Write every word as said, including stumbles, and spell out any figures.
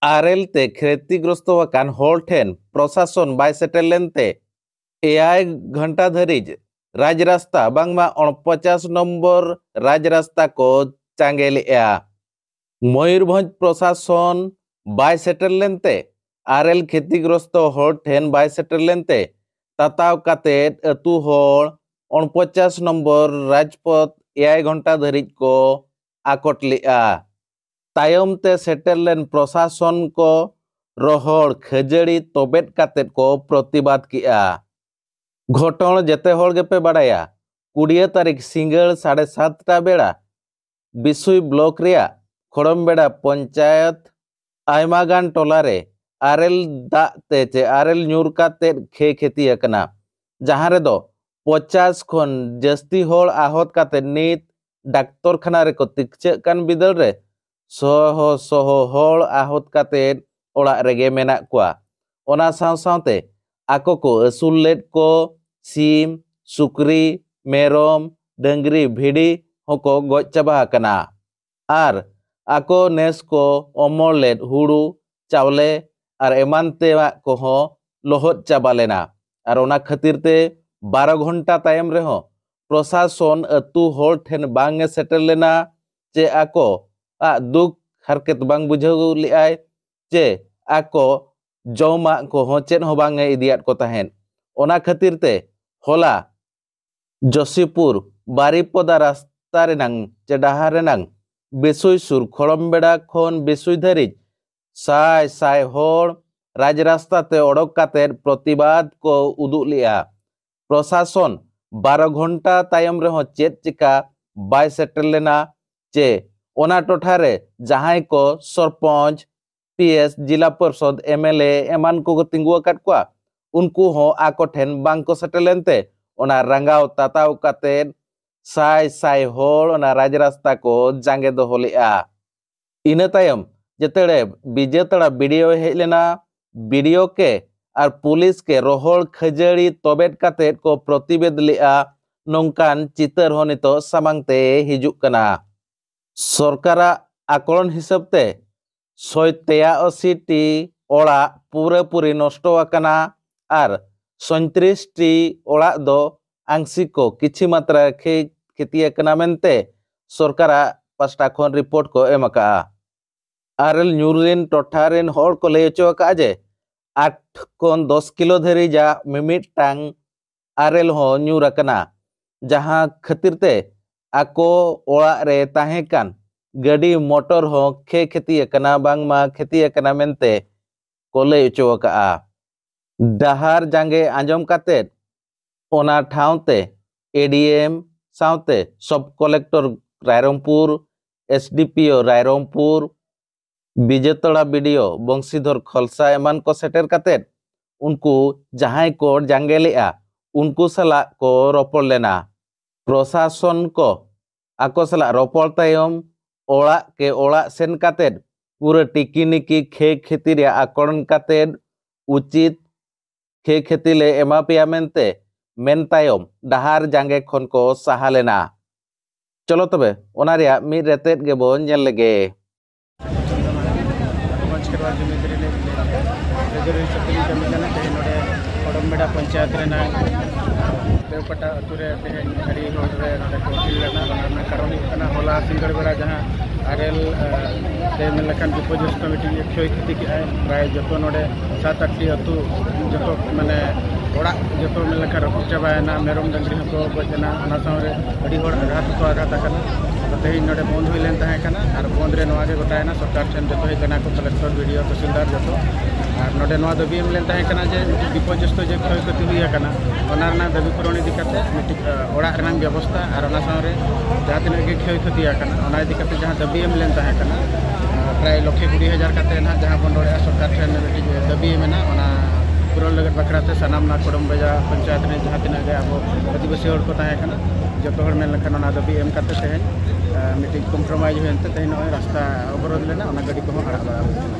ᱟᱨᱮᱞ ᱛᱮ ᱠᱷᱮᱛᱤᱜᱨᱚᱥᱛᱚ ᱟᱠᱟᱱ ᱦᱚᱲ ᱴᱷᱮᱱ ᱯᱨᱚᱥᱟᱥᱚᱱ ᱵᱟᱭ ᱥᱮᱴᱮᱨ ᱞᱮᱱᱛᱮ ᱮᱭᱟᱭ ᱜᱷᱚᱱᱴᱟ ᱫᱷᱟᱹᱨᱤᱡ ᱨᱟᱡᱽ ᱨᱟᱥᱛᱟ ᱵᱟᱝᱢᱟ ᱩᱱᱯᱚᱪᱟᱥ ᱱᱚᱢᱵᱚᱨ ᱨᱟᱡᱽ ᱨᱟᱥᱛᱟ ᱠᱚ ᱡᱟᱸᱜᱮ ᱞᱮᱫᱼᱟ᱾ ᱢᱚᱭᱩᱨᱵᱷᱚᱸᱡᱽ ᱯᱨᱚᱥᱟᱥᱚᱱ ᱵᱟᱭ ᱥᱮᱴᱮᱨ ᱞᱮᱱᱛᱮ ᱟᱨᱮᱞ ᱠᱷᱮᱛᱤᱜᱨᱚᱥᱛᱚ ᱦᱚᱲ ᱴᱷᱮᱱ ᱵᱟᱭ ᱥᱮᱴᱮᱨ ᱞᱮᱱᱛᱮ ᱛᱟᱛᱟᱣ ᱠᱟᱛᱮ ᱟᱹᱛᱩ ᱦᱚᱲ ᱩᱱᱯᱚᱪᱟᱥ ᱱᱚᱢᱵᱚᱨ ᱨᱟᱡᱽᱯᱚᱛᱷ ᱮᱭᱟᱭ ᱜᱷᱚᱱᱴᱟ ᱫᱷᱟᱹᱨᱤᱡ ᱠᱚ ᱟᱠᱚᱴ ᱞᱮᱫᱼᱟ᱾ ᱛᱟᱭᱚᱢ ᱛᱮ ᱥᱮᱴᱮᱨ ᱞᱮᱱ ᱯᱨᱚᱥᱟᱥᱚᱱ ᱠᱚ ᱨᱚᱦᱚᱲ ᱠᱷᱟᱹᱡᱟᱹᱲᱤ ᱛᱚᱵᱮᱫ ᱠᱟᱛᱮ ᱠᱚ ᱯᱨᱚᱛᱤᱵᱟᱫ ᱠᱮᱫᱼᱟ᱾ ᱜᱷᱚᱴᱚᱱ ᱡᱮᱛᱮ ᱦᱚᱲ ᱜᱮᱯᱮ ᱵᱟᱲᱟᱭᱟ, ᱠᱩᱲᱤᱭᱟᱹ ᱛᱟᱹᱨᱤᱠᱷ ᱥᱤᱸᱜᱟᱹᱲ ᱥᱟᱲᱮ ᱥᱟᱛᱴᱟ ᱵᱮᱲᱟ ᱵᱤᱥᱩᱭ ᱵᱞᱚᱠ ᱨᱮᱭᱟᱜ ᱠᱷᱚᱲᱚᱢᱵᱮᱲᱟ ᱯᱚᱧᱪᱟᱭᱚᱛ ᱟᱭᱢᱟ ᱜᱟᱱ ᱴᱚᱞᱟ ᱨᱮ ᱟᱨᱮᱞ ᱫᱟᱜ ᱛᱮ ᱪᱮ ᱟᱨᱮᱞ ᱧᱩᱨ ᱠᱟᱛᱮ ᱠᱷᱮ ᱠᱷᱮᱛᱤ ᱟᱠᱟᱱᱟ, ᱡᱟᱦᱟᱸ ᱨᱮᱫᱚ ᱯᱚᱪᱟᱥ ᱠᱷᱚᱱ ᱡᱟᱹᱥᱛᱤ ᱦᱚᱲ ᱟᱦᱚᱛ ᱠᱟᱛᱮ ᱱᱤᱛ ᱰᱟᱠᱛᱚᱨ ᱠᱷᱟᱱᱟ ᱨᱮᱠᱚ ᱛᱤᱠᱪᱟᱹᱜ ᱠᱟᱱ ᱵᱤᱫᱟᱹᱞ ᱨᱮ ᱥᱚᱦᱚ ᱥᱚᱦᱚ ᱦᱚᱲ ᱟᱦᱚᱛ ᱠᱟᱛᱮ ᱚᱲᱟᱜ ᱨᱮᱜᱮ ᱢᱮᱱᱟᱜ ᱠᱚᱣᱟ᱾ ᱚᱱᱟ ᱥᱟᱶ ᱥᱟᱶᱛᱮ ᱟᱠᱚ ᱠᱚ ᱟᱹᱥᱩᱞ ᱞᱮᱫ ᱠᱚ ᱥᱤᱢ, ᱥᱩᱠᱨᱤ, ᱢᱮᱨᱚᱢ, ᱰᱟᱹᱝᱨᱤ, ᱵᱷᱤᱰᱤ ᱦᱚᱸᱠᱚ ᱜᱚᱡ ᱪᱟᱵᱟ ᱟᱠᱟᱱᱟ᱾ ᱟᱨ ᱟᱠᱚ ᱱᱮᱥ ᱠᱚ ᱚᱢᱚᱲ ᱞᱮᱫ ᱦᱩᱲᱩ, ᱪᱟᱣᱞᱮ ᱟᱨ ᱮᱢᱟᱱ ᱛᱮᱭᱟᱜ ᱠᱚᱦᱚᱸ ᱞᱚᱦᱚᱫ ᱪᱟᱵᱟ ᱞᱮᱱᱟ᱾ ᱟᱨ ᱚᱱᱟ ᱠᱷᱟᱹᱛᱤᱨ ᱛᱮ ᱵᱟᱨᱚ ᱜᱷᱚᱱᱴᱟ ᱛᱟᱭᱚᱢ ᱨᱮᱦᱚᱸ ᱯᱨᱚᱥᱟᱥᱚᱱ ᱟᱹᱛᱩ ᱦᱚᱲ ᱴᱷᱮᱱ ᱵᱟᱝ ᱮ ᱥᱮᱴᱮᱨ ᱞᱮᱱᱟ, ᱪᱮ ᱟᱠᱚᱣᱟᱜ ᱫᱩᱠ ᱦᱟᱨᱠᱮᱛ ᱵᱟᱝ ᱵᱩᱡᱷᱟᱹᱣ ᱞᱮᱫᱼᱟᱭ, ᱪᱮ ᱟᱠᱚ ᱡᱚᱢᱟᱜ ᱠᱚᱦᱚᱸ ᱪᱮᱫ ᱦᱚᱸ ᱵᱟᱝ ᱮ ᱤᱫᱤᱭᱟᱫ ᱠᱚ ᱛᱟᱦᱮᱸᱫ᱾ ᱚᱱᱟ ᱠᱷᱟᱹᱛᱤᱨ ᱛᱮ ᱦᱚᱞᱟ ᱡᱳᱥᱤᱯᱩᱨ ᱵᱟᱨᱤᱯᱚᱫᱟ ᱨᱟᱥᱛᱟ ᱨᱮᱱᱟᱝ ᱪᱮ ᱰᱟᱦᱟᱨ ᱨᱮᱱᱟᱝ ᱵᱮᱥᱩᱭ ᱥᱩᱨ ᱠᱷᱚᱲᱚᱢᱵᱮᱲᱟ ᱠᱷᱚᱱ ᱵᱮᱥᱩᱭ ᱫᱷᱟᱹᱨᱤᱡ ᱥᱟᱭ ᱥᱟᱭ ᱦᱚᱲ ᱨᱟᱡᱽ ᱨᱟᱥᱛᱟ ᱛᱮ ᱚᱰᱚᱠ ᱠᱟᱛᱮ ᱯᱨᱚᱛᱤᱵᱟᱫ ᱠᱚ ᱩᱫᱩᱜ ᱞᱮᱫᱼᱟ᱾ ᱯᱨᱚᱥᱟᱥᱚᱱ ᱵᱟᱨᱚ ᱜᱷᱚᱱᱴᱟ ᱛᱟᱭᱚᱢ ᱨᱮᱦᱚᱸ ᱪᱮᱫ ᱪᱤᱠᱟ ᱵᱟᱭ ᱥᱮᱴᱮᱨ ᱞᱮᱱᱟ, ᱪᱮ ᱚᱱᱟ ᱴᱚᱴᱷᱟ ᱨᱮ ᱡᱟᱦᱟᱸᱭ ᱠᱚ ᱥᱚᱨᱯᱚᱧᱪ, ᱯᱤ ᱮᱥ, ᱡᱤᱞᱟ ᱯᱚᱨᱥᱚᱫ, ᱮᱢ ᱮᱞ ᱮ ᱮᱢᱟᱱ ᱠᱚᱠᱚ ᱛᱤᱸᱜᱩ ᱟᱠᱟᱫ ᱠᱚᱣᱟ, ᱩᱱᱠᱩ ᱦᱚᱸ ᱟᱠᱚ ᱴᱷᱮᱱ ᱵᱟᱝ ᱠᱚ ᱥᱮᱴᱮᱨ ᱞᱮᱱᱛᱮ ᱚᱱᱟ ᱨᱟᱸᱜᱟᱣ ᱛᱟᱛᱟᱣ ᱠᱟᱛᱮ ᱥᱟᱭ ᱥᱟᱭ ᱦᱚᱲ ᱚᱱᱟ ᱨᱟᱡᱽ ᱨᱟᱥᱛᱟ ᱠᱚ ᱡᱟᱸᱜᱮ ᱫᱚᱦᱚ ᱞᱮᱫᱼᱟ᱾ ᱤᱱᱟᱹ ᱛᱟᱭᱚᱢ ᱡᱮᱛᱮᱲᱮ ᱵᱤᱡᱮᱛᱟᱲᱟ ᱵᱤ ᱰᱤ ᱳ ᱦᱮᱡ ᱞᱮᱱᱟ, ᱵᱤ ᱰᱤ ᱳ ᱠᱮ ᱟᱨ ᱯᱩᱞᱤᱥ ᱠᱮ ᱨᱚᱦᱚᱲ ᱠᱷᱟᱹᱡᱟᱹᱲᱤ ᱛᱚᱵᱮᱫ ᱠᱟᱛᱮ ᱠᱚ ᱯᱨᱚᱛᱤᱵᱮᱫ ᱞᱮᱫᱼᱟ᱾ ᱱᱚᱝᱠᱟᱱ ᱪᱤᱛᱟᱹᱨ ᱦᱚᱸ ᱱᱤᱛᱚᱜ ᱥᱟᱢᱟᱝ ᱛᱮ ᱦᱤᱡᱩᱜ ᱠᱟᱱᱟ᱾ ᱥᱚᱨᱠᱟᱨᱟᱜ ᱟᱠᱚᱞᱚᱱ ᱦᱤᱥᱟᱹᱵ ᱛᱮ ᱥᱚᱭ ᱛᱮᱭᱟᱥᱤ ᱴᱤ ᱚᱲᱟᱜ ᱯᱩᱨᱟᱹᱯᱩᱨᱤ ᱱᱚᱥᱴᱚ ᱟᱠᱟᱱᱟ ᱟᱨ ᱥᱚᱭᱛᱨᱤᱥ ᱴᱤ ᱚᱲᱟᱜ ᱫᱚ ᱟᱝᱥᱤᱠ ᱠᱚ ᱠᱤᱪᱷᱤ ᱢᱟᱛᱨᱟ ᱠᱷᱮ-, ᱠᱷᱮᱛᱤ ᱟᱠᱟᱱᱟ ᱢᱮᱱᱛᱮ ᱥᱚᱨᱠᱟᱨᱟᱜ ᱯᱟᱥᱴᱟ ᱠᱷᱚᱱ ᱨᱤᱯᱳᱨᱴ ᱠᱚ ᱮᱢ ᱟᱠᱟᱜᱼᱟ᱾ ᱟᱨᱮᱞ ᱧᱩᱨ ᱨᱮᱱ ᱴᱚᱴᱷᱟ ᱨᱮᱱ ᱦᱚᱲ ᱠᱚ ᱞᱟᱹᱭ ᱦᱚᱪᱚ ᱟᱠᱟᱫᱼᱟ ᱡᱮ ᱟᱴ ᱠᱷᱚᱱ ᱫᱚᱥ ᱠᱤᱞᱳ ᱫᱷᱟᱹᱨᱤᱡᱟᱜ ᱢᱤᱢᱤᱫᱴᱟᱝ ᱟᱨᱮᱞ ᱦᱚᱸ ᱧᱩᱨ ᱟᱠᱟᱱᱟ, ᱡᱟᱦᱟᱸ ᱠᱷᱟᱹᱛᱤᱨ ᱛᱮ ᱟᱠᱚ ᱚᱲᱟᱜ ᱨᱮ ᱛᱟᱦᱮᱸ ᱠᱟᱱ ᱜᱟᱹᱰᱤ ᱢᱚᱴᱚᱨ ᱦᱚᱸ ᱠᱷᱮ ᱠᱷᱮᱛᱤ ᱟᱠᱟᱱᱟ, ᱵᱟᱝᱢᱟ ᱠᱷᱮᱛᱤ ᱟᱠᱟᱱᱟ ᱢᱮᱱᱛᱮ ᱠᱚ ᱞᱟᱹᱭ ᱦᱚᱪᱚ ᱟᱠᱟᱫᱼᱟ᱾ ᱰᱟᱦᱟᱨ ᱡᱟᱸᱜᱮ ᱟᱸᱡᱚᱢ ᱠᱟᱛᱮ ᱚᱱᱟ ᱴᱷᱟᱶ ᱛᱮ ᱮ ᱰᱤ ᱮᱢ ᱥᱟᱶᱛᱮ sub collector Rairangpur, S D P O Rairangpur, Bijatola B D O Bangshidhar Khalsa ᱮᱢᱟᱱ ᱠᱚ ᱥᱮᱴᱮᱨ ᱠᱟᱛᱮ ᱩᱱᱠᱩ ᱡᱟᱦᱟᱸᱭ ᱠᱚ ᱡᱟᱸᱜᱮ ᱞᱮᱫᱼᱟ, ᱩᱱᱠᱩ ᱥᱟᱞᱟᱜ ᱠᱚ ᱨᱚᱯᱚᱲ ᱞᱮᱱᱟ᱾ ᱯᱨᱚᱥᱟᱥᱚᱱ ᱠᱚ ᱟᱠᱚ ᱥᱟᱞᱟᱜ ᱨᱚᱯᱚᱲ ᱛᱟᱭᱚᱢ ᱚᱲᱟᱜ ᱠᱮ ᱚᱲᱟᱜ ᱥᱮᱱ ᱠᱟᱛᱮ ᱯᱩᱨᱟᱹ ᱴᱤᱠᱤᱱᱤᱠᱤ ᱠᱷᱮ ᱠᱷᱮᱛᱤ ᱨᱮᱭᱟᱜ ᱟᱠᱚᱨᱚᱱ ᱠᱟᱛᱮ ᱩᱪᱤᱛ ᱠᱷᱮ ᱠᱷᱮᱛᱤ ᱞᱮ ᱮᱢᱟ ᱯᱮᱭᱟ ᱢᱮᱱᱛᱮ ᱢᱮᱱ ᱛᱟᱭᱚᱢ ᱰᱟᱦᱟᱨ ᱡᱟᱸᱜᱮ ᱠᱷᱚᱱ ᱠᱚ ᱥᱟᱦᱟ ᱞᱮᱱᱟ᱾ ᱪᱚᱞᱚ ᱛᱚᱵᱮ ᱚᱱᱟ ᱨᱮᱭᱟᱜ ᱢᱤᱫ ᱨᱮᱛᱮᱫ ᱜᱮᱵᱚ ᱧᱮᱞ ᱞᱮᱜᱮ᱾ ᱢᱚᱡᱽ ᱠᱮᱨᱣᱟ ᱡᱩᱢᱤᱫ ᱨᱤᱱᱤᱡ ᱟᱹᱭᱫᱟᱹᱨᱤ ᱦᱤᱥᱟᱹᱵ ᱛᱮᱞᱤᱧ ᱠᱟᱹᱢᱤ ᱠᱟᱱᱟ᱾ ᱛᱮᱦᱮᱧ ᱱᱚᱰᱮ ᱠᱚᱰᱚᱢ ᱵᱮᱰᱟ ᱯᱚᱧᱪᱟᱭᱮᱛ ᱨᱮᱱᱟᱜ ᱫᱮᱣᱯᱟᱴᱟ ᱟᱹᱛᱩ ᱨᱮ ᱛᱮᱦᱮᱧ ᱟᱹᱰᱤ ᱦᱚᱲ ᱨᱮ ᱱᱚᱰᱮ ᱠᱚ ᱦᱟᱹᱴᱤᱧ ᱞᱮᱱᱟ᱾ ᱚᱱᱟ ᱨᱮᱱᱟᱜ ᱠᱟᱨᱚᱱ ᱦᱩᱭᱩᱜ ᱠᱟᱱᱟ, ᱦᱚᱞᱟ ᱥᱤᱸᱜᱟᱹᱲ ᱵᱮᱲᱟ ᱡᱟᱦᱟᱸ ᱟᱨᱮᱞ, ᱮ, ᱛᱮ ᱢᱮᱱ ᱞᱮᱠᱷᱟᱱ ᱵᱤᱯᱚᱨᱡᱚᱥᱛᱚ ᱢᱤᱫᱴᱤᱡ ᱠᱷᱚᱭ ᱠᱷᱚᱛᱤ ᱠᱮᱜᱼᱟᱭ᱾ ᱯᱨᱟᱭ ᱡᱚᱛᱚ ᱱᱚᱰᱮ ᱥᱟᱛ ᱟᱴ ᱴᱤ ᱟᱹᱛᱩ ᱡᱚᱛᱚ, ᱢᱟᱱᱮ, ᱚᱲᱟᱜ ᱡᱚᱛᱚ ᱢᱮᱱ ᱞᱮᱠᱷᱟᱱ ᱨᱟᱹᱯᱩᱫ ᱪᱟᱵᱟᱭᱮᱱᱟ, ᱢᱮᱨᱚᱢ ᱰᱟᱹᱝᱨᱤ ᱦᱚᱸᱠᱚ ᱜᱚᱡ ᱮᱱᱟ᱾ ᱚᱱᱟ ᱥᱟᱶᱨᱮ ᱟᱹᱰᱤ ᱦᱚᱲ ᱟᱜᱷᱟᱛ ᱦᱚᱸᱠᱚ ᱟᱜᱷᱟᱛ ᱟᱠᱟᱱᱟ᱾ ᱟᱫᱚ ᱛᱮᱦᱮᱧ ᱱᱚᱰᱮ ᱵᱚᱱᱫ ᱦᱩᱭ ᱞᱮᱱ ᱛᱟᱦᱮᱸ ᱠᱟᱱᱟ ᱟᱨ ᱵᱚᱱᱫ ᱨᱮ ᱱᱚᱣᱟ ᱜᱮ ᱜᱚᱴᱟᱭᱮᱱᱟ, ᱥᱚᱨᱠᱟᱨ ᱴᱷᱮᱱ ᱡᱚᱛᱚ ᱦᱮᱡ ᱞᱮᱱᱟ ᱠᱚ, ᱠᱟᱞᱮᱠᱴᱚᱨ, ᱵᱤ ᱰᱤ ᱳ, ᱛᱚᱦᱥᱤᱞᱫᱟᱨ ᱡᱚᱛᱚ᱾ ᱟᱨ ᱱᱚᱰᱮ ᱱᱚᱣᱟ ᱫᱟᱹᱵᱤ ᱮᱢ ᱞᱮᱱ ᱛᱟᱦᱮᱸ ᱠᱟᱱᱟ ᱡᱮ ᱢᱤᱫᱴᱤᱡ ᱵᱤᱯᱚᱨᱡᱚᱥᱛᱚ ᱡᱮ ᱠᱷᱚᱭ ᱠᱷᱚᱛᱤ ᱦᱩᱭ ᱟᱠᱟᱱᱟ, ᱚᱱᱟ ᱨᱮᱱᱟᱜ ᱫᱟᱹᱵᱤ ᱯᱩᱨᱚᱱ ᱤᱫᱤ ᱠᱟᱛᱮ ᱢᱤᱫᱴᱤᱡ, ᱟ, ᱚᱲᱟᱜ ᱨᱮᱱᱟᱜ ᱵᱮᱵᱚᱥᱛᱷᱟ ᱟᱨ ᱚᱱᱟ ᱥᱟᱶᱨᱮ ᱡᱟᱦᱟᱸ ᱛᱤᱱᱟᱹᱜ ᱜᱮ ᱠᱷᱚᱭ ᱠᱷᱚᱛᱤ ᱟᱠᱟᱱᱟ, ᱚᱱᱟ ᱤᱫᱤ ᱠᱟᱛᱮ ᱡᱟᱦᱟᱸ ᱫᱟᱹᱵᱤ ᱮᱢ ᱞᱮᱱ ᱛᱟᱦᱮᱸ ᱠᱟᱱᱟ, ᱟ, ᱯᱨᱟᱭ ᱞᱚᱠᱷᱮ ᱠᱩᱲᱤ ᱦᱟᱡᱟᱨ ᱠᱟᱛᱮ ᱱᱟᱦᱟᱜ ᱡᱟᱦᱟᱸ ᱵᱚᱱ ᱨᱚᱲᱮᱫᱼᱟ, ᱥᱚᱨᱠᱟᱨ ᱴᱷᱮᱱ ᱢᱤᱫᱴᱤᱡ ᱫᱟᱹᱵᱤ ᱢᱮᱱᱟᱜᱼᱟ᱾ ᱚᱱᱟ ᱯᱩᱨᱚᱱ ᱞᱟᱹᱜᱤᱫ ᱵᱟᱠᱷᱨᱟ ᱛᱮ ᱥᱟᱱᱟᱢ ᱱᱚᱣᱟ ᱠᱚᱰᱚᱢ ᱵᱟᱡᱟᱨ ᱯᱚᱧᱪᱟᱭᱮᱛ ᱨᱮᱱ ᱡᱟᱦᱟᱸ ᱛᱤᱱᱟᱹᱜ ᱜᱮ ᱟᱵᱚ ᱟᱹᱫᱤᱵᱟᱹᱥᱤ ᱦᱚᱲ ᱠᱚ ᱛᱟᱦᱮᱸ ᱠᱟᱱᱟ, ᱡᱚᱛᱚ ᱦᱚᱲ ᱢᱮᱱ ᱞᱮᱠᱷᱟᱱ ᱚᱱᱟ ᱫᱟᱹᱵᱤ ᱮᱢ ᱠᱟᱛᱮ ᱛᱮᱦᱮᱧ, ᱟ, ᱢᱤᱫᱴᱤᱡ ᱠᱚᱢᱯᱨᱳᱢᱟᱭᱤᱡᱽ ᱦᱩᱭᱮᱱ ᱛᱮ ᱛᱮᱦᱮᱧ ᱱᱚᱜᱼᱚᱭ ᱨᱟᱥᱛᱟ ᱚᱵᱚᱨᱳᱫᱷ ᱞᱮᱱᱟ, ᱚᱱᱟ ᱜᱟᱹᱰᱤ ᱠᱚᱦᱚᱸ ᱟᱲᱟᱜ ᱵᱟᱲᱟ ᱦᱩᱭ ᱮᱱᱟ᱾